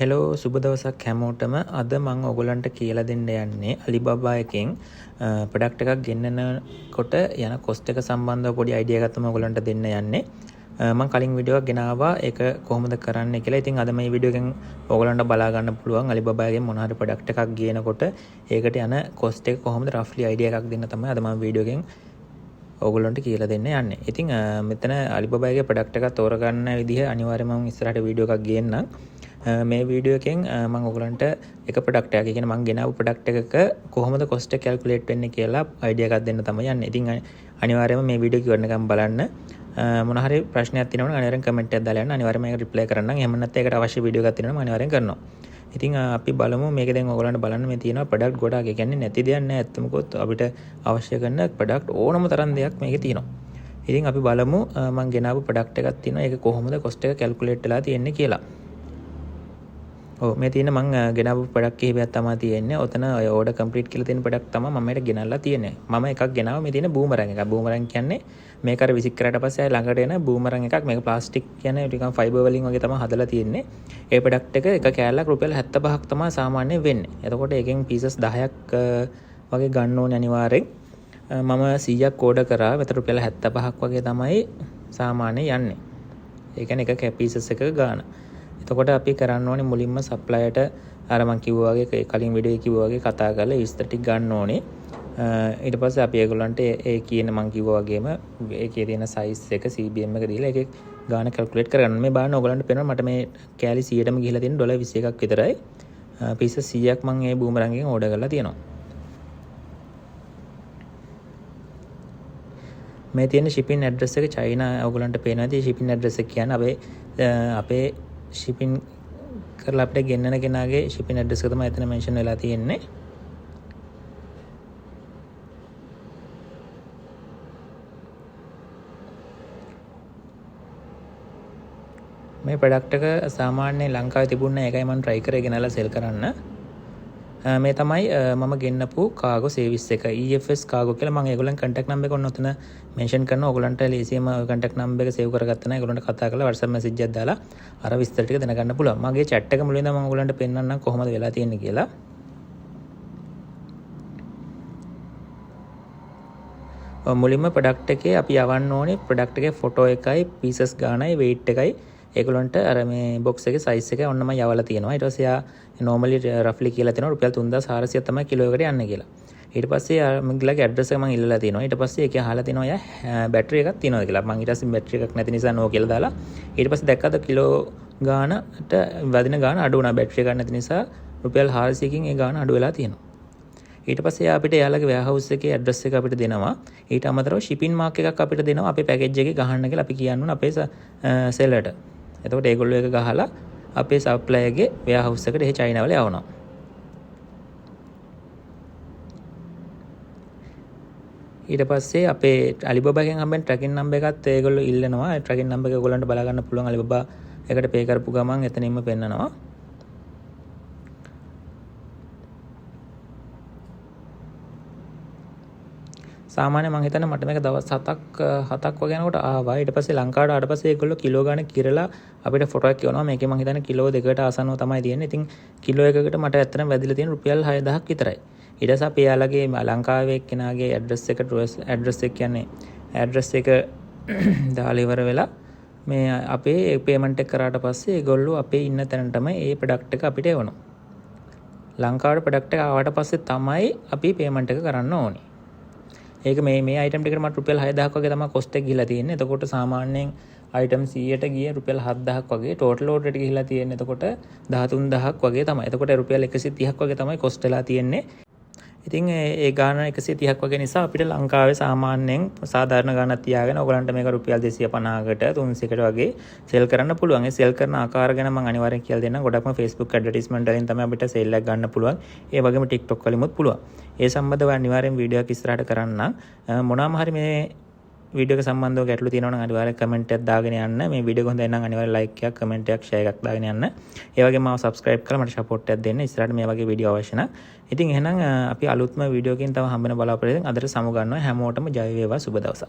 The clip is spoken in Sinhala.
හෙලෝ, සුබ දවසක් හැමෝටම. අද මං ඔයගොල්ලන්ට කියලා දෙන්න යන්නේ අලිබාබා එකෙන් ප්‍රොඩක්ට් එකක් ගෙන්නනකොට යන කොස්ට් එක සම්බන්ධව පොඩි අයිඩියා එකක් තමයි ඔයගොල්ලන්ට දෙන්න යන්නේ. මං කලින් වීඩියෝ එකක් ගෙනාවා ඒක කොහොමද කරන්නේ කියලා. ඉතින් අද මේ වීඩියෝ එකෙන් ඔයගොල්ලන්ට බලා ගන්න පුළුවන් අලිබාබා එකෙන් මොන හරි ප්‍රොඩක්ට් එකක් ගේනකොට ඒකට යන කොස්ට් එක කොහොමද රෆ්ලි අයිඩියා එකක් දෙන්න තමයි අද මම වීඩියෝ එකෙන් ඔයගොල්ලන්ට කියලා දෙන්න යන්නේ. ඉතින් මෙතන අලිබාබා එකේ ප්‍රොඩක්ට් එකක් තෝරගන්න විදිහ අනිවාර්යයෙන්ම මම ඉස්සරහට වීඩියෝ එකක් ගේන්නම්. මේ වීඩියෝ එකෙන් මම ඔයගොල්ලන්ට එක ප්‍රොඩක්ට් එකක්, ඒ කියන්නේ මං ගෙනාවු ප්‍රොඩක්ට් එකක කොහොමද කොස්ට් එක කැල්කියුලේට් වෙන්නේ කියලා අයිඩියා එකක් දෙන්න තමයි යන්නේ. ඉතින් අනිවාර්යයෙන්ම මේ වීඩියෝ එක ඉවරනකම් බලන්න. මොන හරි ප්‍රශ්නයක් තියෙනවා නම් අනිවාර්යෙන් කමෙන්ට් එකක් දාලා යන්න. අනිවාර්යයෙන්ම ඒක රිප්ලයි කරන්නම්. එහෙම නැත්නම් ඒකට අවශ්‍ය වීඩියෝ එකක් තියෙනවා නම් අනිවාර්යෙන් කරනවා. ඉතින් අපි බලමු මේක දැන් ඔයගොල්ලන්ට බලන්න මේ තියෙනවා ප්‍රොඩක්ට් ගොඩාක්. ඒ කියන්නේ නැති දෙයක් නෑ. ඇත්තම කිව්වොත් අපිට අවශ්‍ය කරන ප්‍රොඩක්ට් ඕනම තරම් දෙයක් මේකේ තියෙනවා. ඉතින් අපි බලමු මං ගෙනාවු ප්‍රොඩක්ට් එකක් තියෙනවා. ඒක කොහොමද කොස්ට් එක කැල්කියුලේට් වෙලා තියෙන්නේ කියලා. ඔව්, මේ තියෙන මං ගෙනාවු ප්‍රොඩක්ට් කිහිපයක් තමයි තියෙන්නේ. ඔතන ඔය ඕඩර් කම්ප්ලීට් කියලා තියෙන ප්‍රොඩක්ට් තමයි මම මේකට ගෙනල්ලා තියෙන්නේ. මම එකක් ගෙනාවා, මේ තියෙන බූමරැන් එකක්. බූමරැන් කියන්නේ මේක අර විසික් කරාට පස්සේ ආයෙ ළඟට එන බූමරැන් එකක්. මේක ප්ලාස්ටික් කියන්නේ ටිකක් ෆයිබර් වලින් වගේ තමයි හදලා තියෙන්නේ. ඒ ප්‍රොඩක්ට් එක එක කෑල්ලක් රුපියල් 75ක් තමයි සාමාන්‍යයෙන් වෙන්නේ. එතකොට ඒකෙන් පීසස් 10ක් වගේ ගන්න ඕනේ අනිවාර්යෙන්. මම 100ක් ඕඩර් කරා. මෙතන රුපියල් 75ක් වගේ තමයි සාමාන්‍යයෙන් යන්නේ. ඒ කියන්නේ එක පීසස් එකක ගාන. එතකොට අපි කරන්න ඕනේ මුලින්ම සප්ලයර්ට අර මං කිව්වා වගේ කලින් වීඩියෝ එකේ කිව්වා වගේ කතා කරලා විස්තර ටික ගන්න ඕනේ. ඊට පස්සේ අපි ඒගොල්ලන්ට ඒ කියන මං කිව්වා වගේම ඒකේ තියෙන සයිස් එක CBM එක දීලා ඒකේ ගාන කැල්කියුලේට් කරගන්න. මේ බලන්න ඔයගොල්ලන්ට පේනවා මට මේ කෑලි 100ටම ගිහිලා තියෙන ඩොලර් 21ක් විතරයි. පීසස් 100ක් මං ඒ බූමරැන් එකෙන් ඕඩර් කරලා තියෙනවා. මේ තියෙන ෂිපින් ඇඩ්‍රස් එක චයිනා ඔයගොල්ලන්ට පේනවා ඇති. ෂිපින් ඇඩ්‍රස් එක කියන්නේ අපේ ෂිපින් කරලා අපිට ගෙන්නන කෙනාගේ ෂිපින් ඇඩ්‍රස් එක තමයි එතන මෙන්ෂන් වෙලා තියෙන්නේ. මේ ප්‍රොඩක්ට් එක සාමාන්‍යයෙන් ලංකාවේ තිබුණ නෑ. ඒකයි මම try කරේ ගෙනල්ලා සෙල් කරන්න. මේ තමයි මම ගෙන්නපු කාගෝ සර්විස් එක, EFS කාගෝ කියලා. මම ඒගොල්ලන් කන්ටැක්ට් නම්බර් එක ඔන්න ඔතන මෙන්ෂන් කරනවා. ඔයගොල්ලන්ට ලේසියෙන්ම කන්ටැක්ට් නම්බර් එක සේව් කරගත්තා නම් ඒගොල්ලන්ට කතා කරලා WhatsApp message එකක් දාලා අර විස්තර ටික දැනගන්න පුළුවන්. මගේ chat එක මුලින්ම මම ඔයගොල්ලන්ට පෙන්නන්නම් කොහොමද වෙලා තියෙන්නේ කියලා. මුලින්ම ප්‍රොඩක්ට් එකේ අපි යවන්න ඕනේ ප්‍රොඩක්ට් එකේ ෆොටෝ එකයි, පීසස් ගානයි, වෙයිට් එකයි, ඒගොල්ලන්ට අර මේ බොක්ස් එකේ සයිස් එක ඔන්න මම යවලා තියෙනවා. ඊට පස්සේ එයා නෝමලි රෆ්ලි කියලා තියෙනවා රුපියල් 3400ක් තමයි කිලෝ එකට යන්නේ කියලා. ඊට පස්සේ මගේලගේ ඇඩ්‍රස් එක මං ඉල්ලලා තියෙනවා. ඊට පස්සේ ඒකේ අහලා තියෙනවා එයා බැටරි එකක් තියෙනවද කියලා. මං ඊට පස්සේ බැටරි එකක් නැති නිසා නෝ කියලා දාලා ඊට පස්සේ දැක්කද කිලෝ ගානට වදින ගාන අඩු වුණා. බැටරි එකක් නැති නිසා රුපියල් 400කින් ඒ ගාන අඩු වෙලා තියෙනවා. ඊට පස්සේ එයා අපිට එයාලගේ වෙයාහවුස් එකේ ඇඩ්‍රස් එක අපිට දෙනවා. ඊට අමතරව ෂිපින් මාක් එකක් අපිට දෙනවා අපේ පැකේජ් එකේ ගහන්න කියලා අපි කියන්න ඕන අපේ සෙලර්ට. එතකොට ඒගොල්ලෝ ඒක ගහලා අපේ සප්ලයර්ගේ වෙයාහවුස් එකට එහෙ චයිනාවල යවනවා. ඊට පස්සේ අපේ අලිබාබා එකෙන් හම්බෙන ට්‍රැකින් නම්බර් එකත් ඒගොල්ලෝ ඉල්ලනවා. ඒ ට්‍රැකින් නම්බර් එක ඔයගොල්ලන්ට බලා ගන්න පුළුවන් අලිබාබා එකට පේ කරපු ගමන් එතනින්ම පෙන්නනවා. සාමාන්‍ය මං හිතන්නේ මට මේක දවස් 7ක් වගේ යනකොට ආවා. ඊට පස්සේ ලංකාවට ආවට පස්සේ ඒගොල්ලෝ කිලෝ ගාන කිරලා අපිට ෆොටෝ එකක් එවනවා. මේකේ මං හිතන්නේ කිලෝ දෙකකට ආසන්නව තමයි තියෙන්නේ. ඉතින් කිලෝ එකකට මට ඇත්තටම වැදිලා තියෙන රුපියල් 6000ක් විතරයි. ඊට පස්සේ අපි එයාලගේ ලංකාවේ එක්කෙනාගේ ඇඩ්‍රස් එක ඇඩ්‍රස් එක කියන්නේ ඇඩ්‍රස් එක දාලා ඉවර වෙලා මේ අපේ පේමන්ට් එක කරාට පස්සේ ඒගොල්ලෝ අපේ ඉන්න තැනටම ඒ ප්‍රොඩක්ට් එක අපිට එවනවා. ලංකාවට ප්‍රොඩක්ට් එක ආවට පස්සේ තමයි අපි පේමන්ට් එක කරන්න ඕනේ. ඒක මේ මේ අයිටම් ටිකට මට රුපියල් 6000ක් වගේ තමයි කොස්ට් එක ගිහිලා තියෙන්නේ. එතකොට සාමාන්‍යයෙන් අයිටම් 100ට ගිය රුපියල් 7000ක් වගේ ටෝටල් ඕඩර් එකට ගිහිලා තියෙන්නේ. එතකොට 13000ක් වගේ තමයි. එතකොට රුපියල් 130ක් වගේ තමයි කොස්ට් වෙලා තියෙන්නේ. ඉතින් ඒ ගාන 130ක් වගේ නිසා අපිට ලංකාවේ සාමාන්‍යයෙන් සාධාරණ ගාණක් තියාගෙන ඔයගලන්ට මේක රුපියල් 250කට 300කට වගේ සෙල් කරන්න පුළුවන්. ඒ සෙල් කරන ආකාර ගැන මම අනිවාර්යෙන් කියලා දෙන්නම්. ගොඩක්ම Facebook advertisement වලින් තමයි අපිට සේල් එකක් ගන්න පුළුවන්. ඒ වගේම TikTok වලිමුත් පුළුවන්. ඒ සම්බන්ධව අනිවාර්යෙන් වීඩියෝ එකක් ඉස්සරහට කරන්නම්. මොනවාම හරි මේ වීඩියෝ එක සම්බන්ධව ගැටලු තියෙනවා නම් අනිවාර්යෙන් කමෙන්ට් එකක් දාගෙන යන්න. මේ වීඩියෝ එක හොඳයි නම් අනිවාර්යෙන් ලයික් එකක්, කමෙන්ට් එකක්, ෂෙයාර් එකක් දාගෙන යන්න. ඒ වගේම මාව සබ්ස්ක්‍රයිබ් කරලා මට සපෝට් එකක් දෙන්න. ඉස්සරහට මේ වගේ වීඩියෝ අවශ්‍ය නම්. ඉතින් එහෙනම් අපි අලුත්ම වීඩියෝ එකකින් තව හම්බ වෙන බලාපොරොත්තු වෙමින් අදට සමු ගන්නවා. හැමෝටම ජය වේවා, සුබ දවසක්.